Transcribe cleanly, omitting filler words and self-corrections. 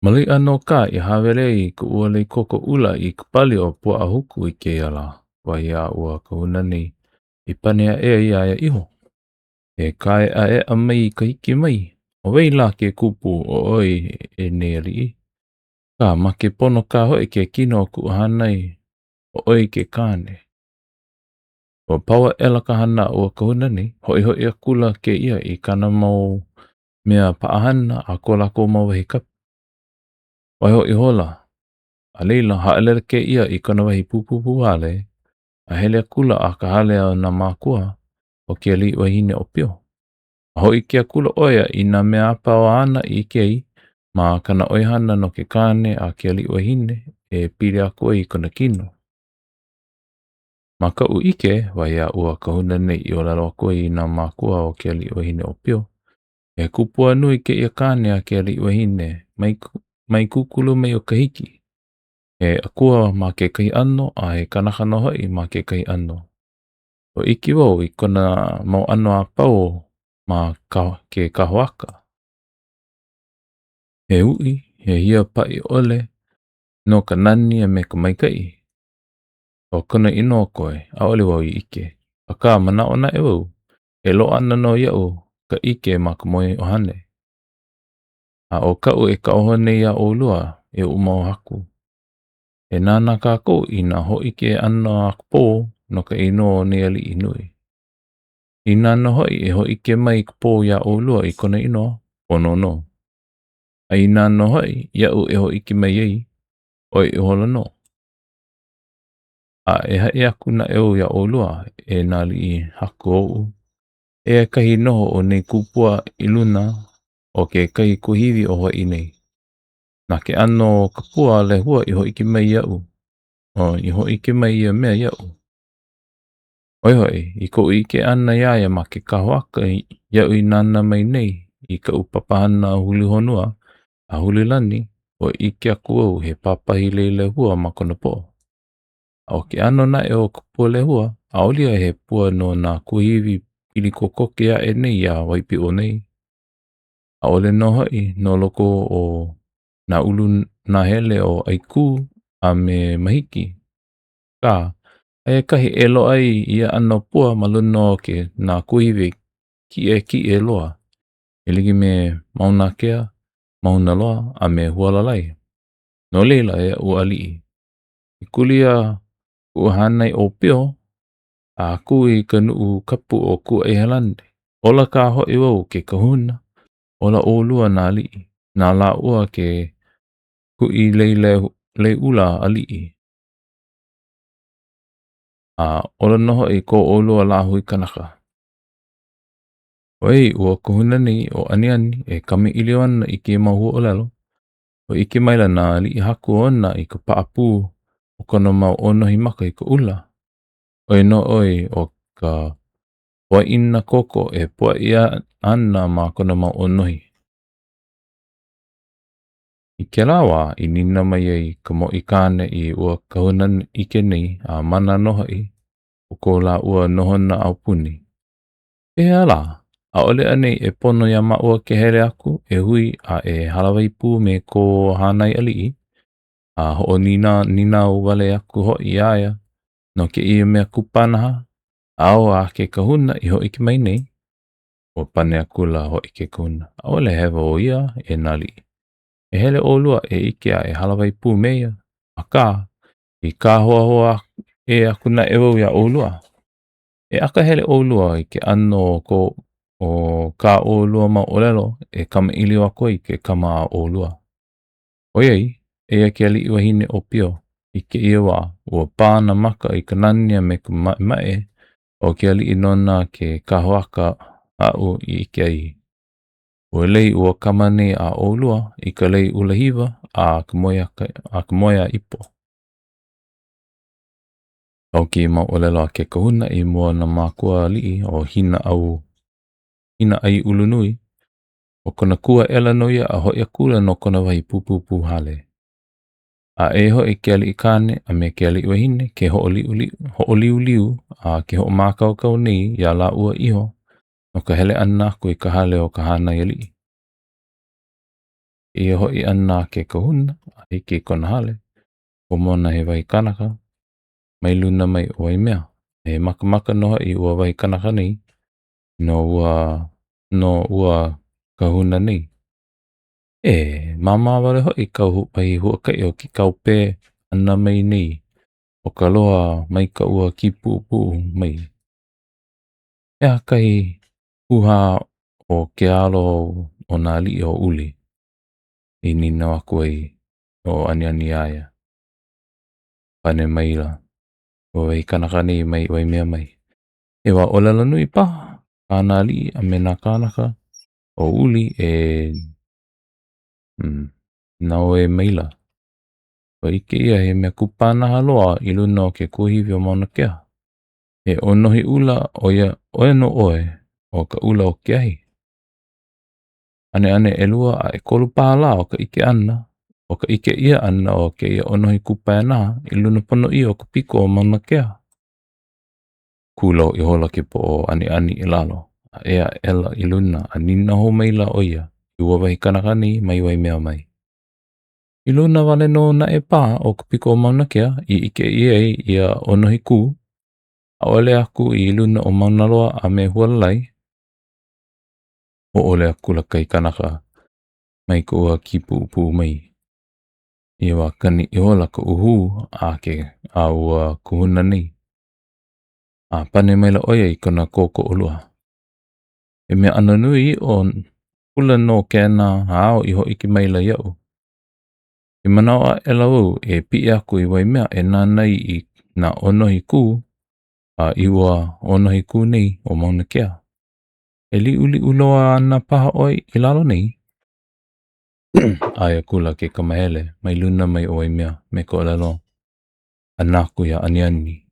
Maliʻa nō kā i hāwele ai ka ua lei koko ʻula i ka pali o Puaʻahuku i kēia lā, wahi a ua kahuna nei i pane aʻe ai iā ia iho. E kāʻeʻaʻeʻa mai i ka hiki mai, ʻo wai lā ke kupu ʻo ʻoe e nei aliʻi? Akā, makepono kā hoʻi ke kino o kuʻu hānai, ʻo ʻoe ke kāne. Ua pau aʻela ka hana a ua kahuna nei, hoʻihoʻi akula kēia i kāna mau mea paʻahana a ko lākou mau wahi kapu. Waiho ihola, a laila, haʻalele kēia i kona wahi pupupu hale, a hele akula a ka hale o nā mākua o ke aliʻi wahine ʻōpio. A hōʻike akula ʻo ia i nā mea a pau āna i ʻike ai ma kāna ʻoihana no ke kāne a ke aliʻi wahine e pili aku ai i kona kino. Ma kaʻu ʻike, wahi a ua kahuna nei i ʻōlelo aku ai i nā mākua o ke aliʻi wahine ʻōpio, he kupua nui kēia kāne a ke aliʻi wahine, mai, mai kūkulu mai o Kahiki. He akua ma kekahi ʻano a he kanaka nō hoʻi ma kekahi ʻano. Ua ʻike wau i kona mau ʻano a pau ma ka, ke kahoaka. He uʻi, he hiapaʻi ʻole no ka nani a me ka maikaʻi. ʻO kona inoa koe, ʻaʻole wau i ʻike. Akā, manaʻo naʻe wau, e loaʻa ana nō iaʻu ka ʻike ma ka moe ʻuhane. A ʻo kaʻu e kaoho nei iā ʻolua, e oʻu mau haku, e nānā kākou i nā hōʻike ʻana a ka pō no ka inoa o nei aliʻi nui. Inā nō hoʻi e hōʻike mai ka pō iā ʻolua i kona inoa, pono nō. A inā nō hoʻi iaʻu e hōʻike mai ai, ʻoe ihola nō. A e haʻi aku naʻe au iā ʻolua, e nā aliʻi haku oʻu, eia kahi noho o nei kupua i luna o kekahi kuahiwi o Hawaiʻi nei. Na ke ʻano o ka pua lehua i hōʻike mai iaʻu, i hōʻike mai ia mea iaʻu. ʻO ia hoʻi, i koʻu ʻike ʻana iā ia ma ke kahoaka iaʻu i nānā mai nei i kaʻu papahana huli honua a huli lani, ua ʻike aku au he pāpahi lei lehua ma kona poʻo. A ʻo ke ʻano naʻe o ka pua lehua, ʻaʻole ia he pua no nā kuahiwi pili kokoke aʻe nei iā Waipiʻo nei. ʻAʻole nō hoʻi no loko o nā ulu nahele o ʻAikū a me Mahiki. Akā, aia kahi e loaʻa ai ia ʻano pua ma luna o ke nā kuahiwi kiʻekiʻe loa, e like me Maunakea, Maunaloa, a me Hualalai. No laila, e aʻu aliʻi, i kūlia kuʻu hānai ʻōpio, a kū i ka nuʻu kapu o Kūʻaihelani, ola kā hoʻi wau ke kahuna, ola ʻolua nā aliʻi, na lāua ke kuʻi lei lei ʻula aliʻi. A ola nō hoʻi ko ʻolua lāhui kanaka. ʻOiai ua kahuna nei ʻo Aniani e kamaʻilio ana i kēia mau huaʻōlelo, ua ʻike maila nā aliʻi haku ona i ka paʻapū o kona mau ʻōnohi maka i ka ʻula. ʻO ia nō ʻoe ʻo ka poaʻina koko e poaʻi ʻia ana ma kona mau ʻōnohi. I kēlā wā i nīnau mai ai ka mōʻī kāne i ua kahuna ʻike nei a mana nō hoʻi o ko lāua nohona aupuni. Pehea lā, ʻaʻole anei e pono iā māua ke hele aku e hui a e hālāwai pū me kō hānai aliʻi, a hoʻoninaninau wale aku hoʻi iā ia no kēia mea kupanaha āu a ke kahuna i hōʻike mai nei? Ua pane akula hoʻi ke kahuna, ʻAʻole hewa ʻo ia, e nā aliʻi. E hele ʻolua e ʻike a e hālāwai pū me ia, akā, i kāhoahoa ʻē aku naʻe wau iā ʻolua. E akahele ʻolua i ke ʻano o ko o kā ʻolua mau ʻōlelo e kamaʻilio aku ai ke kama a ʻolua. ʻOiai, eia ke aliʻi wahine ʻōpio, i kēia wā, ua pā nā maka i ka nani a me ka maʻemaʻe o ke aliʻi nona ke kahoaka aʻu i ʻike ai. Ua lei ua kama nei a ʻolua i ka lei ʻula hiwa a ka moe a ka moe a ipo. Pau kēia mau ʻōlelo a ke kahuna i mua o nā mākua aliʻi o Hina-ʻau, Hina-ʻAiulunui, ʻo kona kū aʻela nō ia a hoʻi akula no kona wahi pūpūpū hale. A eia hoʻi ke aliʻi kāne a me ke aliʻi wahine ke hoʻoliuliu a ke hoʻomākaukau nei iā lāua iho no ka hele ʻana aku i ka hale o ka hānai aliʻi. Kēia hoʻi ʻana a ke kahuna a hiki i kona hale, komo ana he wahi kanaka mai luna mai o Waimea. He makamaka nō hoʻi ua wahi kanaka nei no ua no ua kahuna nei. E, māmā wale hoʻi kāu wahi huakaʻi o ke kaupē ʻana mai nei o ka loa mai ka ua Kīpuʻupuʻu mai. He aha kahi hūhā o ke alo o nā aliʻi o Uli? I nīnau aku ai ʻo Aniani iā ia. Pane maila ua wahi kanaka nei mai Waimea mai. He wā ʻōlelo nui paha kā nā aliʻi a me nā kānaka o Uli e mm, naue maila. Ua ʻike ʻia he mea kupanaha loa i luna o ke kuahiwi o Mauna Kea. He ʻōnohi ʻula ʻo ia ʻo ia nō ʻoe ʻo ka ʻula o ke ahi. ʻAneʻane ʻelua a ʻekolu paha lā o ka ʻike ʻana, o ka ʻike ʻia ʻana o kēia ʻōnohi kupaianaha i luna ponoʻī o ka piko o Mauna Kea. Kūlou ihola ke poʻo o ʻAniʻani i lalo, a ea aʻela i luna a nīnau hou maila ʻo ia i ua wahi kanaka nei mai Waimea mai. I luna wale nō naʻe paha o ka piko o Mauna Kea i ʻike ʻia ai ia ʻōnohi kū, ʻaʻole aku i luna o Mauna Loa a me Hualalai. Hōʻole akula kahi kanaka mai ka ua Kīpuʻupuʻu mai. Ia wā kani ihola ka ʻuhū a ke a ua kahuna nei. A pane maila ʻo ia i kona kōkoʻolua. He mea ʻano nui ʻiʻo akula nō kēnā ao i hōʻike maila iaʻu. I manaʻo aʻela wau e piʻi aku i Waimea e nānā i nā ʻōnohi kū a i ua ʻōnohi kū nei o Mauna Kea. E liʻuliʻu loa ana paha ʻoe i lalo nei? ʻAe akula ke kamahele mai luna mai o Waimea me ka ʻōlelo ʻana aku iā ʻAniani.